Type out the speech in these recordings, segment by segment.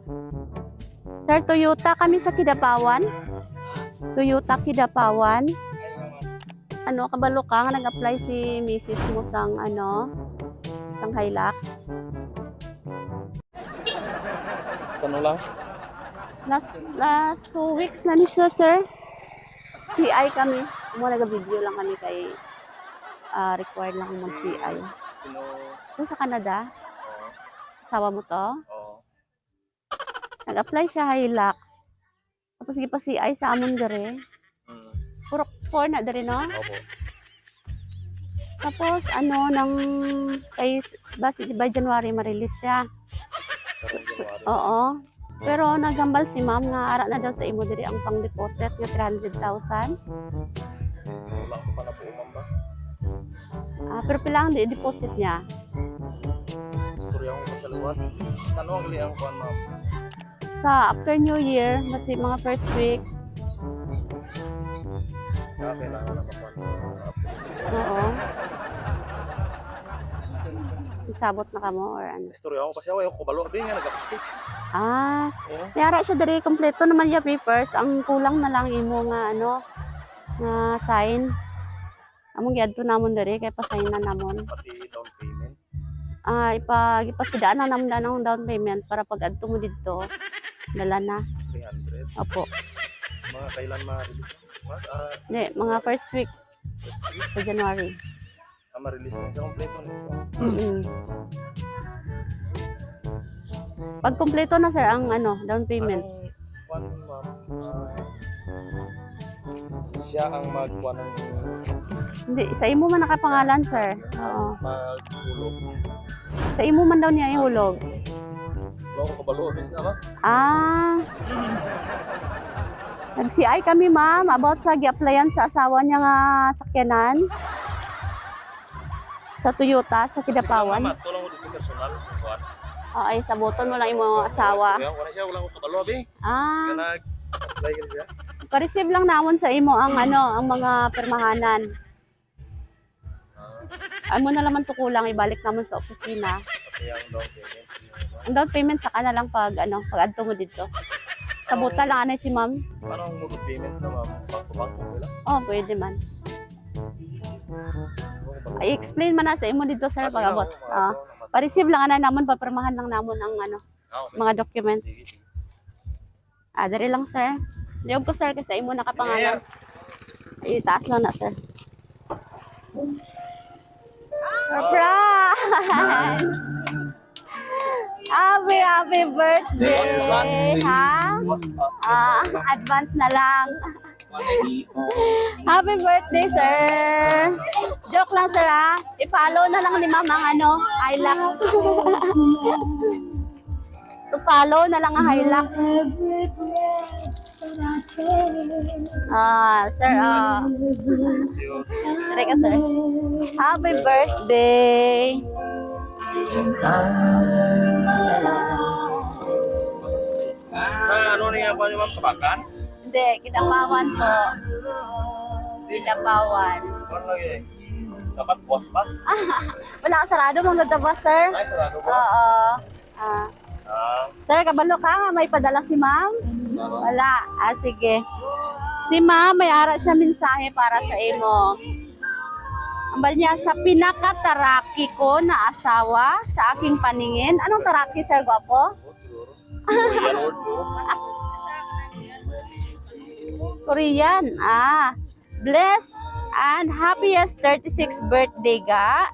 Sir, Toyota kami sa Kidapawan. Toyota Kidapawan. Ano, kabalo ka nga nag-apply si misis mo sang ano, sang Hilux? Ano lang? Last last 2 weeks na ni siya, sir. CI kami. Mo nag-video lang kami kay required lang mag CI. Sino? Kung sa Canada, Oo. asawa mo to? Oo. Nag-apply siya Hilux. Tapos gipa CI sa amon dere. Purok 4 na dere, no? Opo. Tapos ano nang kay basi by January ma-release siya. Karong January. Oo. Pero nagambal si ma'am nga ara na daw sa imo diri ang pang-deposit nga 300,000. Wala ko pa na po, ma'am ba? Ah, pero pila ang di-deposit niya? Istorya ko pa sa luwat. Sa ano ang gali ang kuan, ma'am? Sa after New Year, basi mga first week. Kaya kailangan na makuan sa Oo. Isabot na kamo or ano. Istorya ko pa siya. Wala ko kabalo. Abi nga nag-apply siya. Ah, Oo. Yara siya diri, kompleto naman ya papers. Ang kulang na lang imo nga ano nga sign. Among giadto namon diri kay pa-sign na namon. Pati down payment. Ah, ipa gipasidaan na namon ang down payment para pag adto mo didto dala na. 300. Opo. Mga kailan ma-release? Mas, Hindi, mga first week first week. sa January. Ah, ma-release na siya. Kompleto na siya. Pag kompleto na, sir, ang ano, down payment. Anong kuan, ma'am? Siya ang magkuan ng Hindi, sa imo man nakapangalan, sir. Oo. maghulog. Sa imo man daw niya ihulog. Wala ko kabalo. Bis na ba? Ah. Nag-CI kami, ma'am, about sa gi-applyan sa asawa niya nga sakyanan. Sa Toyota, sa Kidapawan. Ma'am, tulong ko dito personal. Kuan. Oo, ay, sabuton mo lang imo asawa. Wala siya, wala ko kabalo, abi. Ah, Kaya nag-apply ka siya. pa-receive lang namon sa imo ang ano, ang mga pirmahanan. Amo na laman to kulang, ibalik namon sa opisina. Pati ang down payment. Ang down payment saka na lang pag ano, pag adto mo dito. Sabutan lang anay si ma'am. Paano ang mode of payment na, ma'am? Bangko-bangko wala? Oh, pwede man. Ay, explain man na sa imo dito, sir, pag abot. Ah, pa-receive lang ana namon, papirmahan lang namon ang ano, mga documents. Sige, sige. Ah, diri lang, sir. Liyog ko, sir, kasi imo nakapangalan. Ay, taas lang na, sir. Surprise! Happy, happy birthday! Ha? What's up? Ah, advance na lang. Happy birthday, sir! Joke lang, sir, ha? I-follow na lang ni ma'am ang ano, Hilux. To follow na lang ang Hilux. Ah, sir, ah. Teka, sir. Happy birthday! Sa ano niya pa ni ma'am? Kabakan? Hindi, Kidapawan po. Kidapawan. Ano lang eh? Dapat buwas pa? Wala ka sarado mong nadaba, sir. Ay, sarado buwas. Oo. Ah. Ah, Sir, kabalo ka nga, may padala si ma'am? Wala. Ah, sige. Si ma'am, may ara siya mensahe para sa imo. Ambal niya, sa pinakataraki ko na asawa sa aking paningin. Anong taraki, sir, gwapo? oh, siguro. Korean word siguro. Korean. Ah. Bless and happiest 36th birthday ga.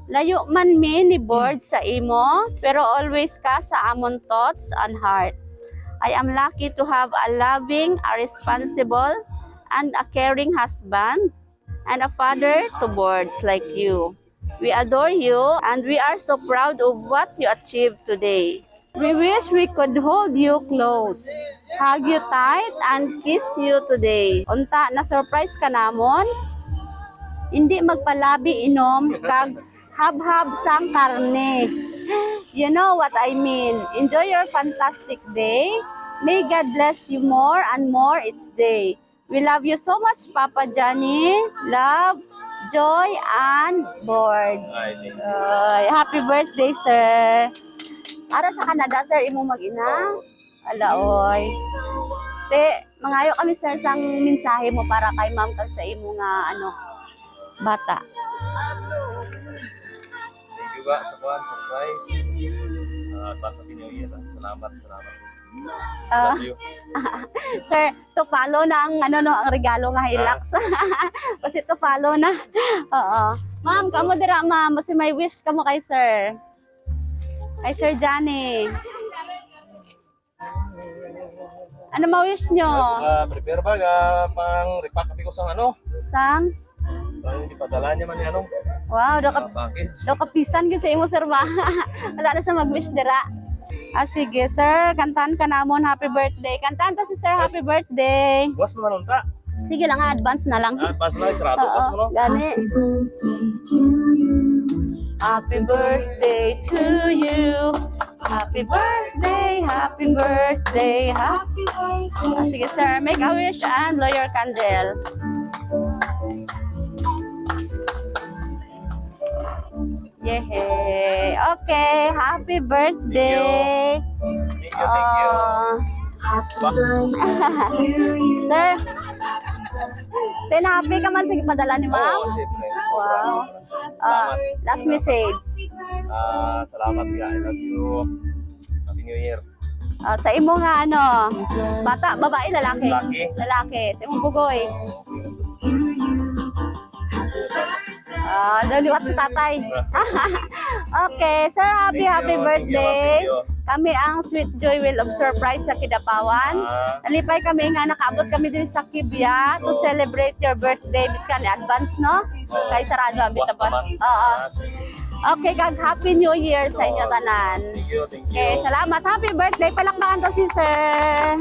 Layo man mi ni board sa imo, pero always ka sa amon thoughts and heart. I am lucky to have a loving, a responsible, and a caring husband and a father to boards like you. We adore you and we are so proud of what you achieved today. We wish we could hold you close, hug you tight, and kiss you today. Unta, na-surprise ka namon? Hindi magpalabi inom kag habhab sang karne. You know what I mean. Enjoy your fantastic day. May God bless you more and more each day. We love you so much, Papa Johnny. Love, joy, and boards. Ay, thank you. Ay, happy birthday, sir. Ara sa Canada, sir, imo mag-ina? Oo. Ala, oy. Te, mangayo kami, sir, sang mensahe mo para kay ma'am kag sa imo nga ano bata. Thank you ba sa kuan, surprise. Ah, para sa New Year. Salamat, salamat. Love you. Sir, to follow na ang ano no, ang regalo nga Hilux. Kasi to follow na. Oo. Ma'am, kamo dira, ma'am, kasi may wish kamo kay sir. Kay Sir Johnny. Ano ma-wish nyo? Ah, prepare ba ga pang repack ko sa ano? Sang? Sa hindi padala niya man ni ano? Wow, daw ka Package. daw kapisan gyud sa imo, sir, ba. Wala na sa mag-wish dira. Ah, sige, sir, kantahan ka namon happy birthday. Kantahan ta si sir happy birthday. Buwas mo man unta. Sige lang, ah, advance na lang. Ah, pas na sarado buwas mo no. Gani. Happy birthday to you. Happy birthday, happy birthday, happy birthday. Ah, sige, sir, make a wish and blow your candle. Yay! Okay, happy birthday. Thank you, thank you. Oh, Ba? Sir, then happy ka man sa padala ni ma'am? Oo, siyempre. Wow. Ah, Salamat. Last message. Ah, salamat ga. I love you. Happy New Year. Ah, sa imo nga ano, bata, babae, lalaki? Lalaki. Lalaki. Sa imong bugoy. Ah, daliwat sa tatay. Okay, sir, happy Thank you, happy thank you, birthday. thank you. Kami ang Sweet Joy Will of Surprise sa Kidapawan. Nalipay kami nga nakaabot kami din sa Kibya to Oo. Celebrate your birthday. Biskan advance, no? Oo. Kay sarado ang Buwas bitapos. pa man. Oo. Ah, sige. Okay, kag happy New Year sa inyo tanan. Thank you, thank you. Okay, salamat. Happy birthday. Palakpakan to si sir.